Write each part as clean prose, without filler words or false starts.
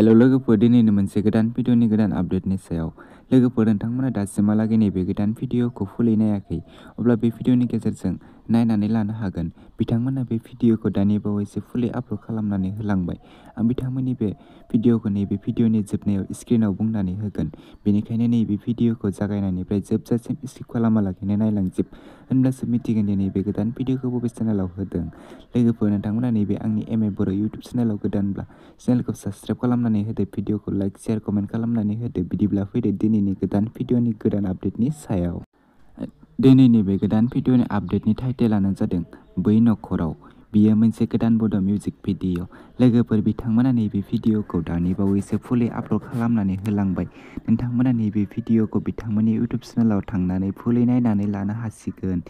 हेल' लोगोफोर, दिनैनो मोनसे गोदान भिडिअनि गोदान आपडेटनि सायाव। लोगोफोर, नोंथांमोना दासिमहालागै नैबे गोदान भिडिअखौ फुलै नायाखै, अब्ला बे भिडिअनि गेजेरजों नायनानै लानो हागोन। बिथांमोना बे भिडिअखौ दानि बावैसो फुलै आपल'ड खालामनानै होलांबाय। आं बिथांमोननि बे भिडिअखौ नैबे भिडिअनि जोबनायाव स्क्रिनाव बुंनानै होगोन। बेनिखायनो नैबे भिडिअखौ जागायनायनिफ्राय जोबजासिम स्किप खालामालाखैनो नायलांजोब, होनब्लासो मिथिगोन दि नैबे गोदान भिडिअखौ बबे चेनेलाव होदों। लोगोफोर, नोंथांमोना नैबे आंनि बर' इउटुब चेनेलाव गोदानब्ला चेनेलखौ साबस्क्राइब खालामनानै होदो, भिडिअखौ लाइक, शेयार, कमेन्ट खालामनानै होदो। बिदिब्ला फैदो दिनैनि गोदान भिडिअनि गोदान आपडेटनि सायाव। दिनैनि बे गोदान भिडिअनि आपडेटनि टाइटेलानो जादों बै नखराव। बियो मोनसे गोदान बड' मिउजिक भिडिअ'। लोगोफोर, बिथांमोना नैबे भिडिअखौ दानि बावैसो फुलै आपल'ड खालामनानै होलांबाय। नोंथांमोना नैबे भिडिअखौ बिथांमोननि इउटुब चेनेलाव थांनानै फुलै नायनानै लानो हासिगोन।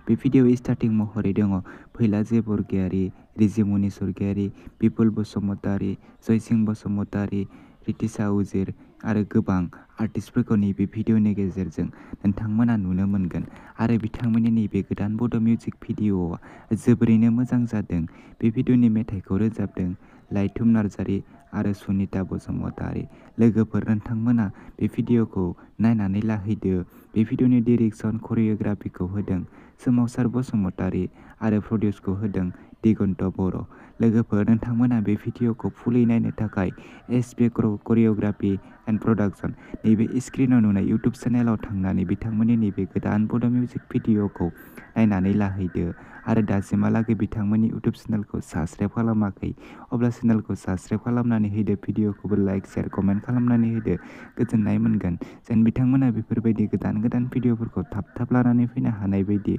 बे भिडिअ स्टार्टिं महरै दङ फैलाजे बरगयारी, रिजिमनि स्वर्गियारी, बिपुल बसुमतारी, जयसिं बसुमतारी, रितिशा उजिर आरो गोबां आर्टिस्टफोरखौ नैबे भिडिअनि गेजेरजों नोंथांमोना नुनो मोनगोन। आरो बिथांमोननि नैबे गोदान बड' मिउजिक भिडिअआ जोबोरैनो मोजां जादों। बे भिडिअनि मेथाइखौ रोजाबदों लाइथुम नार्जारी आरो सुनिता बसुमतारी। लोगोफोर, नोंथांमोना बे भिडिअखौ नायनानै लाहैदो। बे भिडिअनि डिरेक्सन करिय'ग्राफिखौ होदों सोमावसार बसुमतारी आरो प्रडिउसखौ होदों दिगन्त बर'। लोगोफोर, नोंथांमोना बे भिडिअखौ फुलै नायनो थाखाय एसपे करिय'ग्राफि एन्ड प्रडाक्शन नैबे स्क्रिनाव नुनाय इउटुब चेनेलाव थांनानै बिथांमोननि नैबे गोदान बड' मिउजिक भिडिअखौ नायनानै लाहैदो। आरो दासिमहालागै बिथांमोननि इउटुब चेनेलखौ साबस्क्राइब खालामाखै, अब्ला चेनेलखौ साबस्क्राइब खालामनानै होदो, भिडिअखौबो लाइक, शेयार, कमेन्ट खालामनानै होदो। गोजोननाय मोनगोन जेन बिथांमोना बेफोरबायदि गोदान गोदान भिडिअफोरखौ थाब थाब लानानै फैनो हानाय बायदि।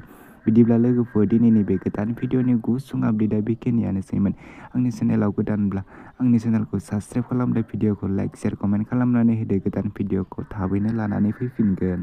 बिदिब्ला लोगोफोर, दिनैनि बे गोदान भिडिअनि गुसुं आपडेटआ बेखिनियानोसैमोन। आंनि चेनेलाव गोदानब्ला आंनि चेनेलखौ साबस्क्राइब खालामदो, भिडिअखौ लाइक, शेयार, कमेन्ट खालामनानै होदो। गोदान भिडिअखौ थाबैनो लानानै फैफिनगोन।